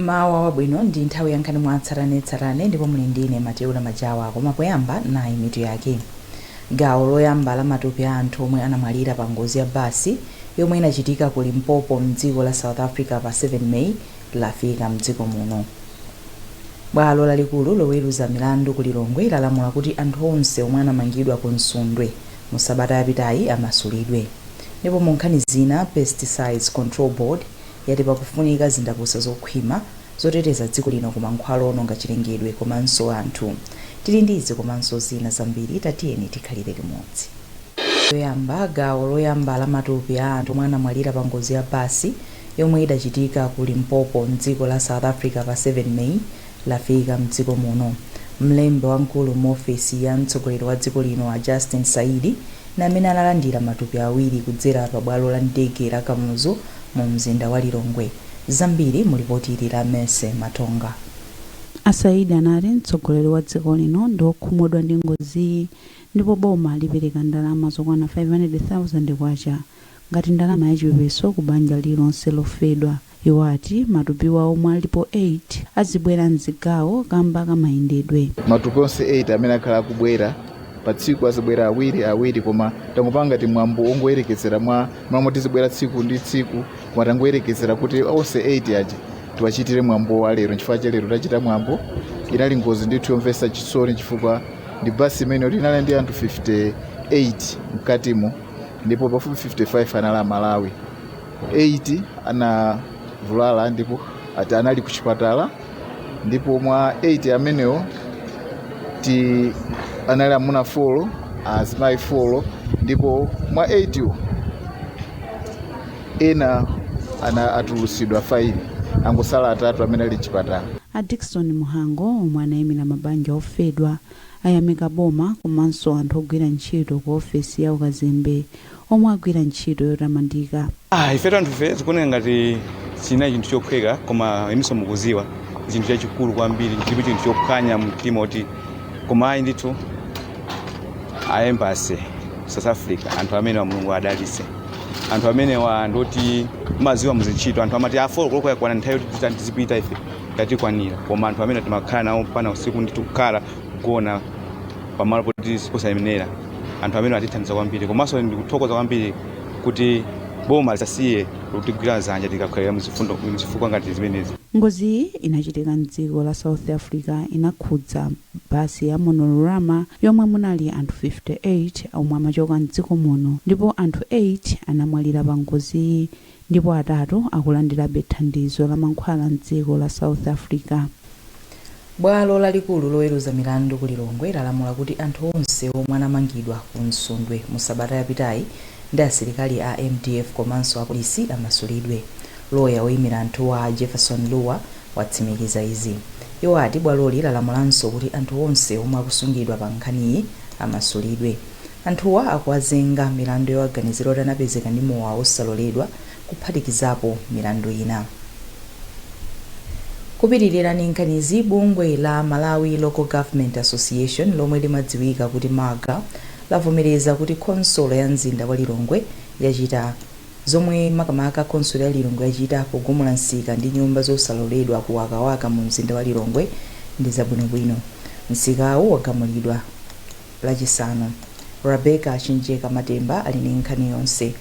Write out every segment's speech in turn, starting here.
Mmawa wabwino. Ndi nthawi ya nkhani mwa tsatanetsatane ndipo muli ndine Mateula Majawa. Koma poyamba, nayi mitu yake. Gawo loyamba la matupi a anthu omwe anamwalira pa ngozi ya basi yomwe inachitika ku Limpopo mdziko la South Africa pa 7 May lafika mdziko muno. Bwalo lalikulu loweruza milandu ku Lilongwe lalamula kuti anthu onse omwe anamangidwa ku Msundwe mu sabata yapitayi amasulidwe. Ndipo mu nkhani zina, Pesticides Control Board yati pakufunika zindapusa zokhwima zoteteza dziko lino ku mankhwala ononga chilengedwe komanso anthu. Tili ndi izi komanso zina zambiri, tatiyeni tikhalire limodzi. Yoyamba, gawo loyamba la matupi a anthu omwe anamwalira pa ngozi ya basi yomwe idachitika ku Limpopo mdziko la South Africa pa 7 May lafika mdziko muno. Mlembi wamkulu mu ofesi ya mtsogoleri wa dziko lino, a Justin Saidi, ndi amene analandira matupi awiri kudzera pa bwalo la ndege la Kamuzu mu mzinda wa Lilongwe. Zambiri mu lipoti ili la Mercy Matonga. A Saidi anati mtsogoleri wa dziko lino ndi wokhumudwa ndi ngoziyi ndipo boma lipereka ndalama zokwana 500,000 kwacha ngati ndalama yachipepeso ku banja lililonse lofedwa. Iwo ati matupiwa, omwe alipo 8, azibwera mzigawo kamba kamayendedwe. Matupi onse 8 amene akhala akubwera pa tsiku azibwera awiri awiri, koma tangopanga ti mwambo ongoyerekezera mwa mwambo tizibwera tsiku ndi tsiku, koma tangoyerekezera kuti onse 8 aja tiwachitire mwambo wa lero. Nchifukwa cha lero tachita mwambo. Inali ngozi ndithu yomvetsa chisoni, chifukwa ndi basi imene kuti inali ndi anthu 58 mkatimo, ndipo pafupi 55 anali Amalawi. 8 anavulala ndipo ati anali ku chipatala, ndipo mwa 8 amenewo ti anali amuna 4, azimayi 4, ndipo mwa 8 wo ena ana atulusidwa 5, angosala atatu amene ali mchipatala. A Dickson Muhango, omwe anayimira mabanja ofedwa, ayamika boma komanso anthu ogwira ntchito ku ofesi ya ukazembe omwe agwira ntchito yotamandika. Ifetu anthufe zikuoneka ngati chinali chinthu chophweka, koma inunso mukuziwa chinthu chachikulu kwambiri ndipo chinthu chophwanya mtima kuti, koma ayi ndithu, a embassy South Africa, anthu amene wa Mulungu adalitse anthu amenewa. Ndoti maziwa muzintchito anthu amati a 4 koloko yakwana, nthawi yoti tizipita ife tatikwanira, koma anthu amene timakhala nawo pana usiku ndithu, kukhala kugona pamalo poti posayenera, anthu amene atithandiza kwambiri. Komanso ndikuthokoza kwambiri kuti boma lisasiye kutigwira dzanja tikakhalira mzifundo mzifukwa ngati zimenezi. Ngoziyi inachitika mdziko la South Africa, inakhudza basi ya Monorama yomwe munali anthu 58 omwe amachoka mdziko muno, ndipo anthu 8 anamwalira pa ngoziyi ndipo atatu akulandirabe thandizo la mankhwala mdziko la South Africa. Bwalo lalikulu loweruza milandu ku Lilongwe lalamula kuti anthu onse omwe anamangidwa ku Msundwe mu sabata yapitayi ndi asilikali a MDF komanso apolisi amasulidwe. Loya woyimira anthuwa, Jefferson Luwa, watsimikiza izi. Iwo ati bwaloli lalamulanso kuti anthu onse omwe akusungidwa pa nkhaniyi amasulidwe. Anthuwa akuwazenga milandu yowaganizira kuti anapezeka ndi mowa osaloledwa, kuphatikizapo milandu ina. Kupitirira ndi nkhanizi, bungwe la Malawi Local Government Association, lomwe limadziwika kuti MALGA, lavomereza kuti khonsolo ya mzinda wa Lilongwe yachita zomwe, makamaka khonsolo ya Lilongwe yachita pogumula msika ndi nyumba zosaloledwa ku Wakawaka mu mzinda wa Lilongwe ndi zabwinobwino. Msikawu wagamulidwa Lachisanu. Rebecca Chinjeka Matemba ali ndi nkhani yonse.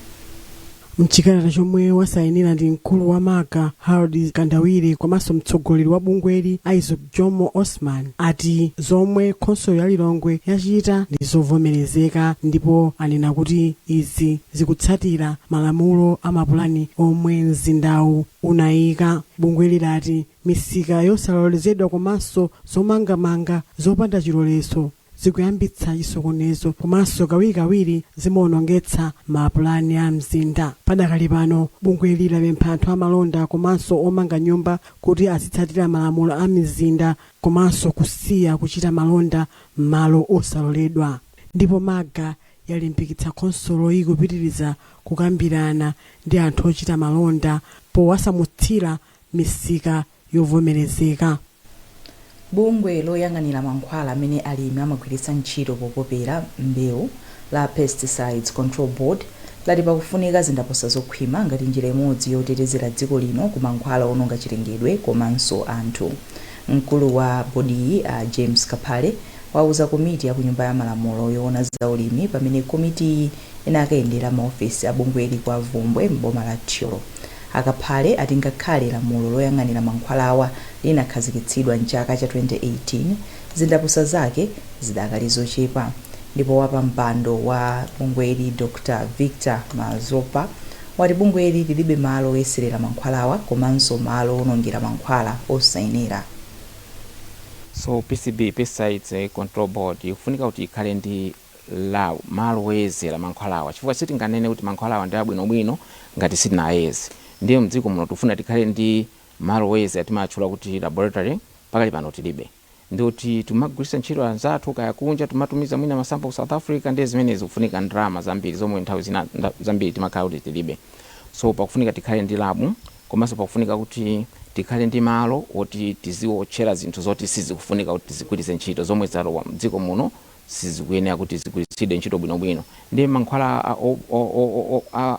Mchikalata chomwe wasayinira ndi mkulu wa MALGA, Harold Kandawire, komanso mtsogoleri wa bungweli, Isaac Jomo Osman, ati zomwe khonsolo ya Lilongwe yachita ndi zovomerezeka, ndipo anena kuti izi zikutsatira malamulo a mapulani omwe mzindawu unayika. Bungweli lati misika yosalolezedwa komanso zomangamanga zopanda chilolezo zikuyambitsa chisokonezo komanso kawirikawiri zimaonongetsa mapulani a mzinda. Padakali pano, bungweli lapempha anthu amalonda komanso omanga nyumba kuti azitsatira malamulo a mizinda komanso kusiya kuchita malonda m'malo osaloledwa. Ndipo MALGA yalimbikitsa khonsoloyi kupitiriza kukambirana ndi anthu ochita malonda powasamutsira misika yovomerezeka. Bungwe loyang'anira mankhwala amene alimi amagwiritsa ntchito popopera mbewu la Pesticides Control Board Lati pakufunika zindapusa zokhwima ngati njira imodzi yotetezera dziko lino ku mankhwala ononga chilengedwe komanso anthu. Mkulu wa bodiyi, a James Kaphale, wauza komiti ya ku Nyumba ya Malamulo yoona za ulimi pamene komitiyi inakayendera maofesi a bungweli kwa Vumbwe m'boma la Thyolo. Akaphale ati ngakhale lamulo loyang'anira mankhwalawa linakhazikitsidwa mchaka cha 2018, zindapusa zake zidakali zochepa. Ndipo wapampando wa bungweli, Dr Victor Mazopa, wati bungweli lilibe malo oyeserera mankhwalawa komanso malo onongera mankhwala osayenera. So PCB, Pesticides Control Board, ikufunika kuti ikhale ndi la malo oyezera mankhwalawa, chifukwa sitinganene kuti mankhwalawa ndi abwinobwino ngati sitinayeze. Ndiye mdziko muno tifuna tikhale ndi malo oyezera, timatchula kuti laboratory. Pakali pano tilibe, ndikuti timagwiritsa ntchito anzathu kaya kunja, timatumiza mwina ma sample ku South Africa. Ndiye zimene zikufunika ndalama zambiri zomwe nthawi zina zambiri timakhala kuti tilibe. So pakufunika tikhale ndi lab, komanso pakufunika kuti tikhale ndi malo oti tiziwotchera zinthu zoti sizikufunika kuti tizigwiritse ntchito, zomwe zalowa mdziko muno sizikuyenera kuti zigwiritsidwe ntchito bwinobwino. Ndi mankhwala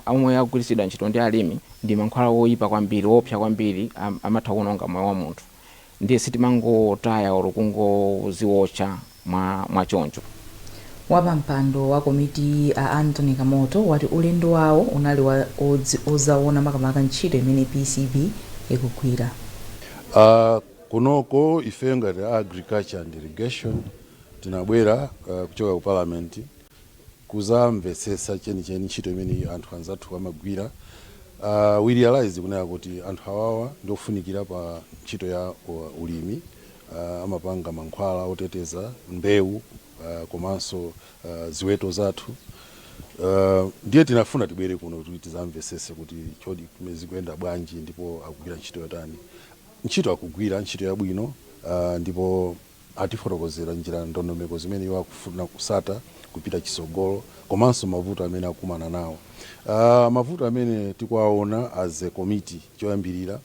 omwe akugwiritsidwa ntchito ndi alimi ndi mankhwala oyipa kwambiri, opsa kwambiri, amatha kuwononga moyo wa munthu. Ndiye sitimangotaya olo kungoziwotcha mwachoncho. Wapampando wa komiti, a Anthony Kamoto, wati ulendo wawo unali wa ozaona makamaka ntchito imene PCB ikugwira. Kunoko ife ngati Agriculture and Irrigation tinabwera kuchoka ku Parliament kuzamvetsetsa chenicheni ntchito imene anthu anzathu amagwira. We realize kunena kuti anthu awawa ndiofunikira pa ntchito ya ulimi. Amapanga mankhwala oteteza mbewu komanso ziweto zathu. Ndiye tinafuna tibwere kuno kuti tizamvetsetse kuti chodi zikuyenda bwanji ndipo akugwira ntchito yotani. Ntchito akugwira ntchito yabwino, ndipo atifotokozera njira, ndondomeko zimene iwo akufuna kusata kupita chisogolo, komanso mavuto amene akumana nawo. Mavuto amene tikuwaona as a committee, choyambirira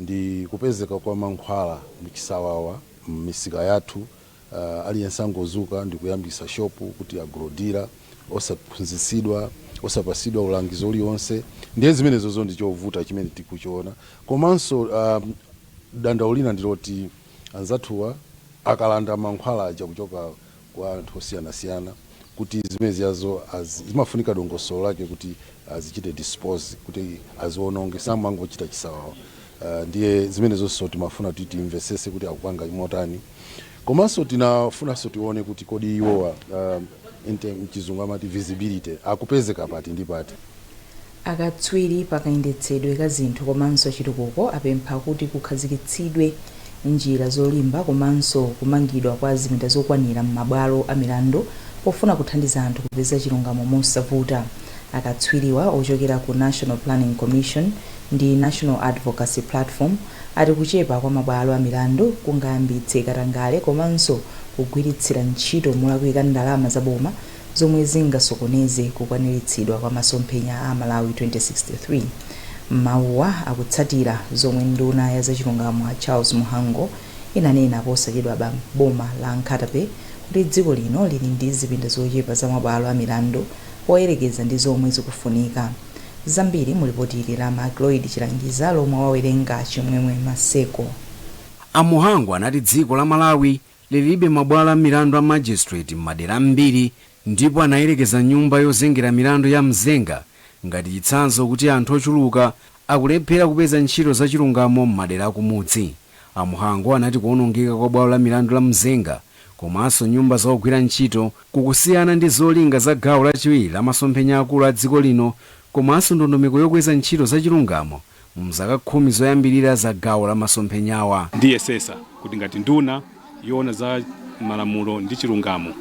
ndi kupezeka kwa mankhwala mchisawawa m'misika yathu. Aliyense angozuka ndi kuyambisa shopu kuti agro-dealer, osaphunzitsidwa, osapasidwa ulangizo uliwonse. Ndiye zimenezozo ndi chovuta chimene tikuchiona. Komanso dandaulo lina ndiloti anzathuwa akalanda mankhwala aja kuchoka kwa anthu osiyanasiyana, kuti zimene ziyazo zimafunika dongosolo lake kuti azichite dispose, kuti aziononge, samangochita chisawawa. Ndiye zimene zonso timafuna kuti timvesese kuti akupanga motani. Komanso tinafunanso tione kuti kodi iwowa, mchizungu amati visibility, akupezeka pati ndi pati. Akatswiri pakayendetsedwe ka zinthu komanso chitukuko apempha kuti kukhazikitsidwe njira zolimba komanso kumangidwa kwa zipinda zokwanira m'mabwalo a milandu pofuna kuthandiza anthu kupeza chilungamo mosavuta. Akatswiriwa ochokera ku National Planning Commission ndi National Advocacy Platform ati kuchepa kwa mabwalo a milandu kungayambitse katangale komanso kugwiritsira ntchito molakwika ndalama zaboma, zomwe zingasokoneze kukwaniritsidwa kwa masomphenya a Malawi 2063. Mawuwa akutsatira zomwe nduna ya zachilungamo a Charles Mhango inanena posachedwa pa boma la Nkhata Bay kuti dziko lino lili ndi zipinda zochepa za mabwalo a milandu poyerekeza ndi zomwe zikufunika. Zambiri mulipoti la Macloid Chilangiza lomwe wawerenga Chimwemwe Maseko. A Mhango anati dziko la Malawi lilibe mabwalo a milandu a magistrate m'madera ambiri, ndipo anayerekeza nyumba yozengera milandu ya Mzenga ngati chitsanzo kuti anthu ochuluka akulephera kupeza ntchito zachilungamo m'madera akumudzi. A Mhango anati kuwonongeka kwa bwalo la milandu la Mzenga komanso nyumba zogwira ntchito kukusiyana ndi zolinga za gawo lachiwiri la masomphenya akulu a dziko lino komanso ndondomeko yokweza ntchito zachilungamo mzaka 10 zoyambirira za gawo la masomphenyawa. Ndiyesesa kuti ngati nduna yoona za malamulo ndi chilungamo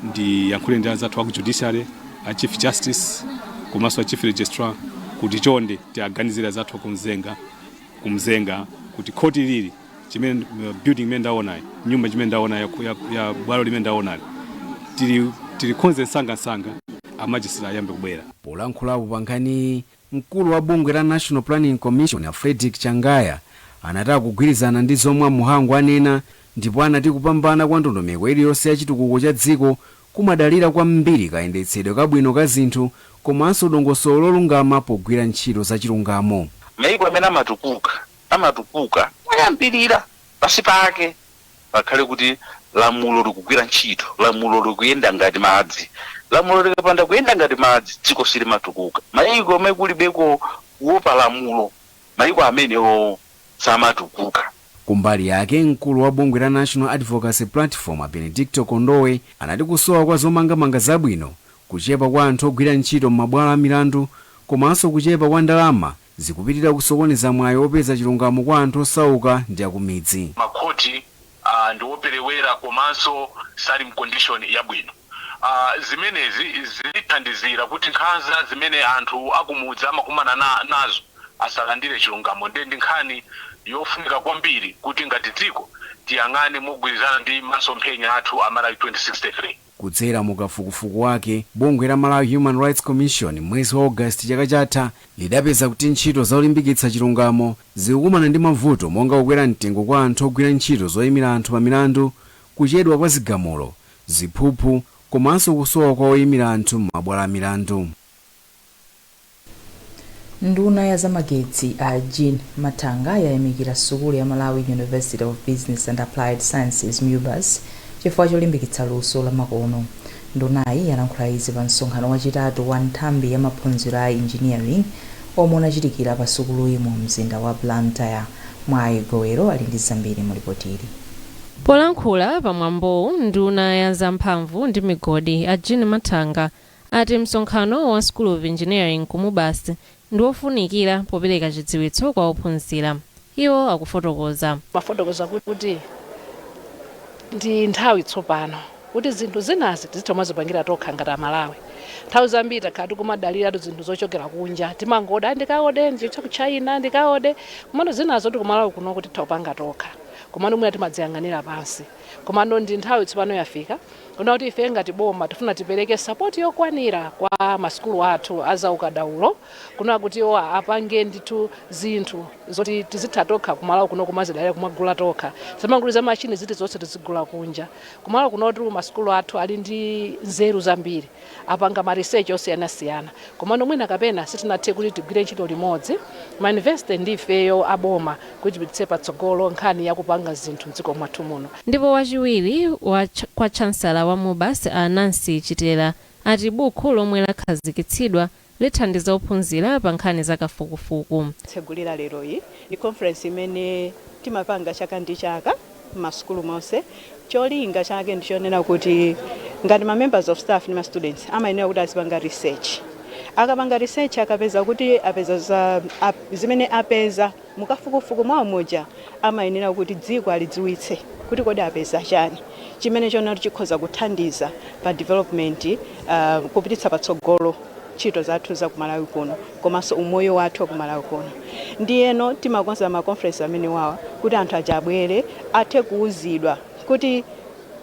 ndiyankhule ndi anzathu aku Judiciary, a Chief Justice komanso a Chief Registrar, kuti chonde tiaganizire zathu kumzenga kuti khoti lili chimene building imene ndaonayi, nyumba chimene ndaona ya bwalo limene ndaonali, tilikonze msangamsanga, a magistrate ayambe kubwera. Polankhulapo pa nkhani, mkulu wa bungwe la National Planning Commission a Frederick Changaya anati akugwirizana ndi zomwe a Mhango anena, ndipo anati kupambana kwa ndondomeko iliyonse ya chitukuko cha dziko kumadalira Kumadalira kwambiri kayendetsedwe kabwino ka zinthu komanso dongosolo lolungama pogwira ntchito za chilungamo. Maiko amene amatukuka amatukuka moyambirira pasi pake pakhale kuti lamulo likugwira ntchito, lamulo likuyenda ngati madzi. Lamulo likapanda kuyenda ngati madzi, dziko silimatukuka. Maiko omwe kulibeko kuopa lamulo, maiko amenewo samatukuka. Kumbali yake, mkulu wa bungwe la National Advocacy Platform, Benedicto Kondowe, anati kusowa kwa zomangamanga zabwino, kuchepa kwa anthu ogwira ntchito m'mabwalo a milandu komanso kuchepa kwa ndalama zikupitirira kusokoneza mwayi opeza chilungamo kwa anthu osauka ndi akumidzi. Makhoti ndi operewera komanso sali m'condition yabwino. Zimenezi zithandizira kuti nkhanza zimene anthu akumudzi amakumana nazo asalandire chilungamo. Ndiye ndi nkhani yofunika kwambiri kuti ngati dziko tiyang'ane mogwirizana ndi masomphenya athu a Malawi 2063. Kudzera mu kafukufuku wake, bungwe la Malawi Human Rights Commission mwezi wa Ogasiti chaka chatha lidapeza kuti ntchito zolimbikitsa chilungamo zikukumana ndi mavuto monga kukwera mtengo kwa anthu ogwira ntchito zoyimira anthu pa milandu, kuchedwa kwa zigamulo, ziphuphu komanso kusowa kwa oyimira anthu m'mabwalo a milandu. Nduna ya zamagetsi a Jean Mathanga yayamikira sukulu ya Malawi University of Business and Applied Sciences, MUBAS, chifukwa cholimbikitsa luso la makono. Ndunayi yalankhula izi pa msonkhano wachitatu wa nthambi ya maphunziro a engineering omwe unachitikira pa sukuluyi mu mzinda wa Blantyre. Mwayi Gowero ali ndi zambiri mu ripotili. Polankhula pamwambowu, nduna ya zamphamvu ndi migodi a Jean Mathanga ati msonkhano wa School of Engineering ku MUBAS ndi wofunikira popereka chidziwitso kwa ophunzira. Iwo akufotokoza. Mafotokoza kuti ndi nthawi tsopano kuti zinthu zinazi tizitha kumazipangira tokha ngati Amalawi. Nthawi zambiri takhala tikumadalira zinthu zochokera kunja, timangoda, ndikaode ndicho ku China, ndikaode komano zinazo tikumalawi kuno kuti titha kupanga tokha, komano mwina timadziyang'anira pansi. Komano ndi nthawi tsopano yafika kuna kuti ife ngati boma tifuna tipereke support yokwanira kwa masukulu athu azaukadaulo kuna kuti iwo apange ndithu zinthu zoti tizitha tokha kumalawi kuno kumazidalira kumagula tokha, timaguliza machini ziti zonse tizigula kunja. Kumalawi kunotu masukulu athu ali ndi nzeru zambiri, apanga ma research osiyanasiyana, komano mwina kapena sitinathe kuti tigwire ntchito limodzi ma university ndi ifeyo aboma kuti tipititse patsogolo nkhani yakupanga zinthu mdziko mwathu muno. Ndipo wachiwiri kwa chancellor wa MUBAS a Nancy Chitera ati buku lomwe lakhazikitsidwa lithandiza ophunzira pa nkhani za kafukufuku. Tsegulira lero iyi ndi conference imene timapanga chaka ndi chaka m'masukulu monse. Cholinga chake ndichonena kuti ngati ma members of staff ndi ma students amayenera kuti azipanga research. Akapanga research, akapeza kuti apeza zimene apeza mukafukufuku mwawo muja, amayenera kuti dziko alidziwitse kuti kodi apeza chani chimene chonena kuti chikhoza kuthandiza pa development, kupititsa patsogolo ntchito zathu za kumalawi kuno komanso umoyo wathu wa kumalawi kuno. Ndiyeno timakonza ma conference amene wawa kuti anthu aja abwere athe kuuzidwa kuti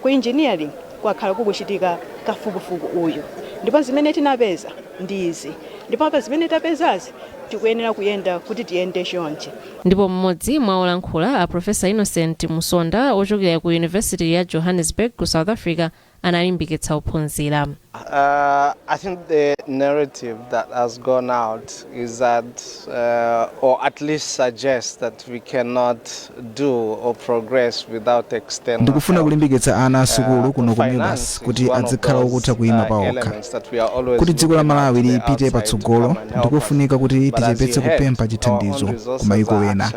ku engineering kwakhala kukuchitika kafukufuku uyu, ndipo zimene tinapeza ndi izi, ndipo pa zimene tapezazi tikuyenera kuyenda kuti tiyende chonchi. Ndipo mmodzi mwa olankhula, a Professor Innocent Musonda ochokera ku University ya Johannesburg ku South Africa, analimbikitsa ophunzira. I think the narrative that has gone out is that, or at least suggests that we cannot do or progress without external. Ndikufuna kulimbikitsa ana asukulu kuno ku MUBAS kuti adzikhala okutha kuyima pawokha. Kuti dziko la Malawi lipite patsogolo, ndikofunika kuti tichepetse kupempha chithandizo ku mayiko ena.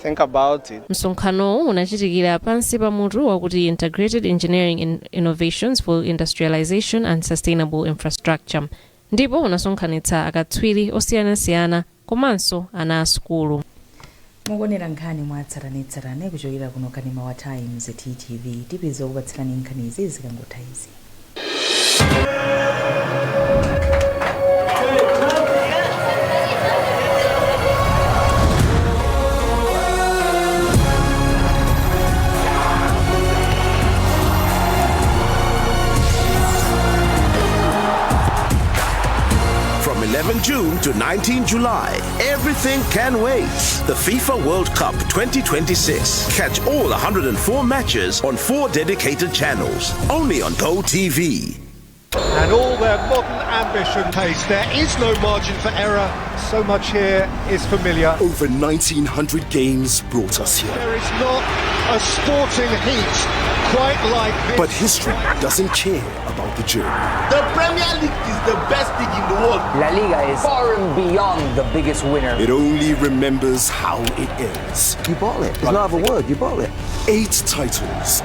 Think about it. Msonkhanowu unachitikira pansi pa mutu wakuti Integrated Engineering Innovations for Industrialization and Sustainable Infrastructure, ndipo unasonkhanitsa akatswiri osiyanasiyana komanso ana asukulu. Mukuonera nkhani mwa tsatanetsatane kuchokera kuno kanema wa Times TTV. Tipitiriza kupatsirani nkhanizi zikangotha izi. From 11 June to 19 July. Everything can wait. The FIFA World Cup 2026. Catch all 104 matches on four dedicated channels. Only on GoTV. And all their modern ambition pace. There is no margin for error. So much here is familiar. Over 1,900 games brought us here. There is not a sporting heat quite like this. But history doesn't care about the journey. The Premier League is the best league in the world. La Liga is far and beyond the biggest winner. It only remembers how it ends. You bottle it. There's no other word. You bottle it. 8 titles.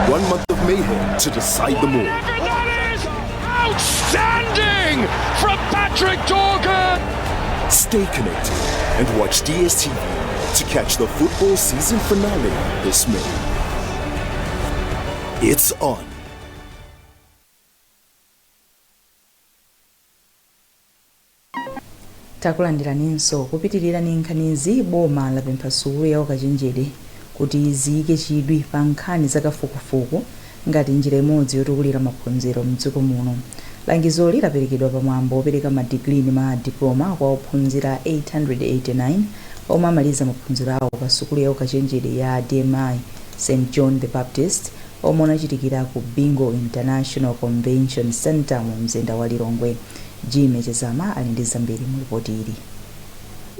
1 month of mayhem to decide them all. That is outstanding from Patrick Dorgan. Stay connected and watch DSTV to catch the football season finale this May. It's on. Takulandiraninso. Kupitirira ni nkhanizi, boma lapempha sukulu ya ukachenjede kuti ziyike chidwi pa nkhani zakafukufuku ngati njira imodzi yotukulira maphunziro mdziko muno. Langizoli laperekedwa pamwambo opereka madigiri ndi ma diploma kwa ophunzira 889 omwe amaliza maphunziro awo pa sukulu ya ukachenjede ya DMI St John the Baptist, omwe unachitikira ku Bingo International Convention Center mu mzinda wa Lilongwe. Jime Chezama ali ndi zambiri mu ripoti ili.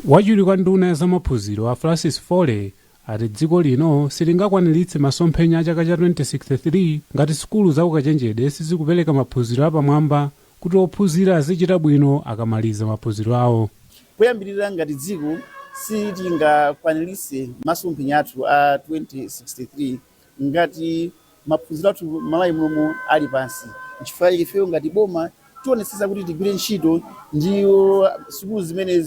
Wachiwiri kwa nduna ya zamaphunziro a Francis Foley ati dziko lino silingakwaniritse masomphenya a chaka cha 2063 ngati sukulu za ukachenjede sizikupereka maphunziro apamwamba kuti ophunzira azichita bwino akamaliza maphunziro awo. Kuyambirira, ngati dziko sitingakwaniritse masomphenya athu a 2063 ngati maphunziro athu Malawi munomu ali pansi. Nchifukwa ifeyo ngati boma tionetsetsa kuti tigwire ntchito ndiyo sukulu zimene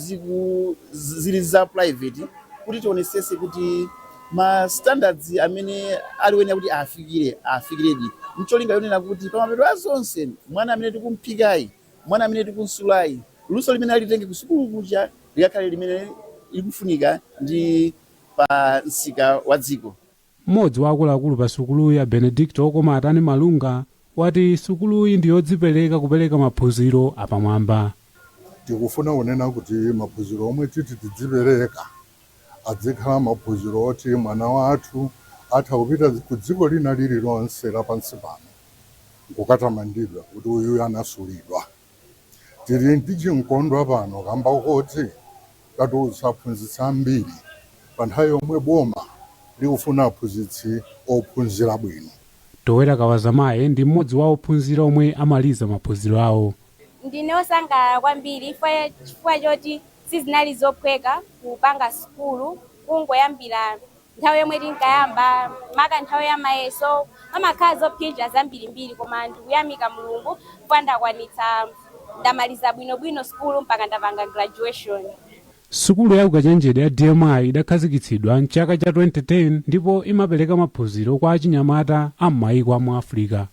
zili za private kuti tionetsetse kuti ma standards amene aliyense kuti afikire afikiredi, ncholinga yonena kuti pamapeto a zonse mwana amene tikumphikayi, mwana amene tikumsulayi, luso limene alitenge ku sukulu kuja likakhale limene likufunika ndi pa msika wa dziko. Mmodzi wa akuluakulu pa sukuluyi a Benedicto Okomatani Malunga wati sukuluyi ndi yodzipereka kupereka maphunziro apamwamba. Tikufuna kunena kuti maphunziro omwe titi tidzipereka adzikhala maphunziro oti mwana wathu atha kupita ku dziko lina lililonse lapansi pano nkukatamandidwa kuti uyu anasulidwa. Tili ndi chinkondwa pano kamba kuti tatulutsa aphunzitsi ambiri pa nthawi yomwe boma likufuna aphunzitsi ophunzira bwino. Towera Kawazamaye ndi mmodzi wa ophunzira omwe amaliza maphunziro awo. Ndine osangalala kwambiri chifukwa choti sizinali zophweka kupanga sukulu kungoyambira nthawi yomwe tinkayamba maka nthawi ya mayeso amakhala zophinja zambirimbiri, koma ndikuyamika Mulungu chifukwa ndakwanitsa, ndamaliza bwinobwino sukulu mpaka ndapanga graduation. Sukulu ya ukachenjede ya DMI idakhazikitsidwa mchaka cha 2010 ndipo imapereka maphunziro kwa achinyamata a m'mayiko a mu Africa.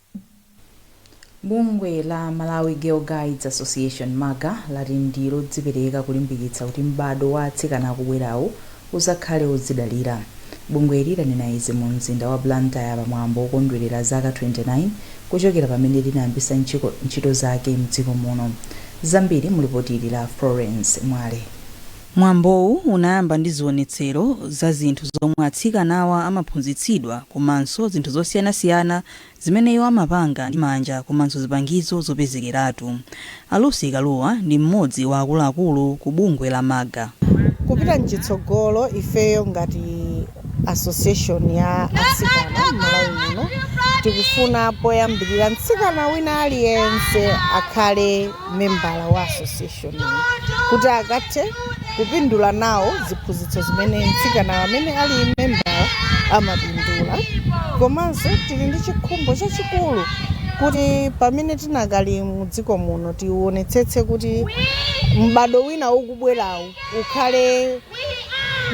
Bungwe la Malawi Girl Guides Association, MAGA, lati ndi lodzipereka kulimbikitsa kuti m'bado wa atsikana akubwerawo uzakhale odzidalira. Bungweli lanena izi mu mzinda wa Blantyre pamwambo wokondwerera zaka 29 kuchokera pamene linayambisa ntchito zake mdziko muno. Zambiri mu lipoti ili la Florence Mwale. Mwambowu unayamba ndi zionetsero za zinthu zomwe atsikanawa amaphunzitsidwa komanso zinthu zosiyanasiyana zimene iwo amapanga ndi manja komanso zipangizo zopezekeratu. Alusi Kaluwa ndi mmodzi wa akuluakulu ku bungwe la MAGA. Kupita mchitsogolo, ifeyo ngati association ya atsikana m'Malawi muno tikufuna poyambirira mtsikana wina aliyense akhale membala wa association iyi kuti akathe kupindula nawo ziphunzitso zimene mtsikana amene ali membala amapindula. Komanso tili ndi chikhumbo chachikulu kuti pamene tinakali mudziko muno tionetsetse kuti m'bado wina ukubwerawu ukhale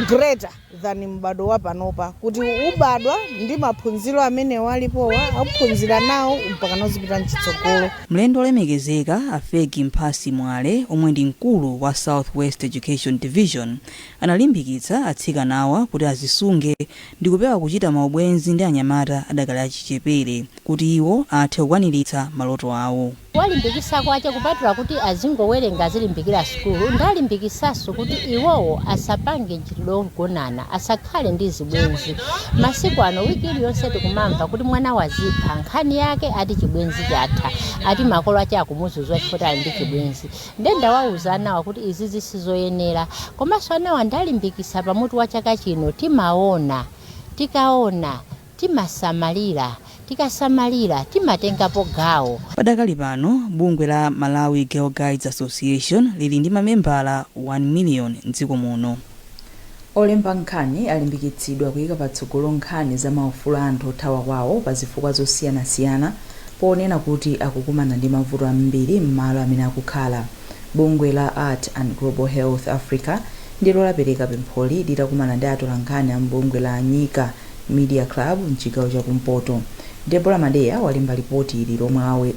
greater. Than m'bado wa panopa, kuti ubadwa ndi maphunziro amene alipowa, aphunzira nawo mpaka nozipita mchitsogolo. Mlendo olemekezeka a Fegi Mphasi Mwale, omwe ndi mkulu wa South West Education Division, analimbikitsa atsikanawa kuti azisunge ndi kupewa kuchita maubwenzi ndi anyamata adakali achichepere kuti iwo athe kukwaniritsa maloto awo. Walimbikisa kwache, kupatula kuti azingowerenga, azilimbikira sukulu, ndalimbikisanso kuti iwowo asapange ntchito yogonana, asakhale ndi zibwenzi. Masiku ano wiki iliyonse tikumamva kuti mwana wazipha, nkhani yake ati chibwenzi chatha, ati makolo ache akumuzuzwa chifukwa ali ndi chibwenzi. Nde ndawawuza anawa kuti izi zisizoyenera. Komanso anawa ndalimbikisa pamutu wa chaka chino: timaona, tikaona timasamalira, tikasamalira timatengapo gawo. Padakali pano bungwe la Malawi Girl Guides Association lili ndi mamembala 1 million mdziko muno. Olemba nkhani alimbikitsidwa kuyika patsogolo nkhani za maufulu a anthu othawa kwawo pa zifukwa zosiyanasiyana, ponena kuti akukumana ndi mavuto ambiri m'malo amene akukhala. Bungwe la Art and Global Health Africa ndilo lapereka pempholi litakumana ndi atolankhani a mbungwe la Nyika Media Club mchigawo chakumpoto. Debora Madeya walemba ripoti ili lomwe awe.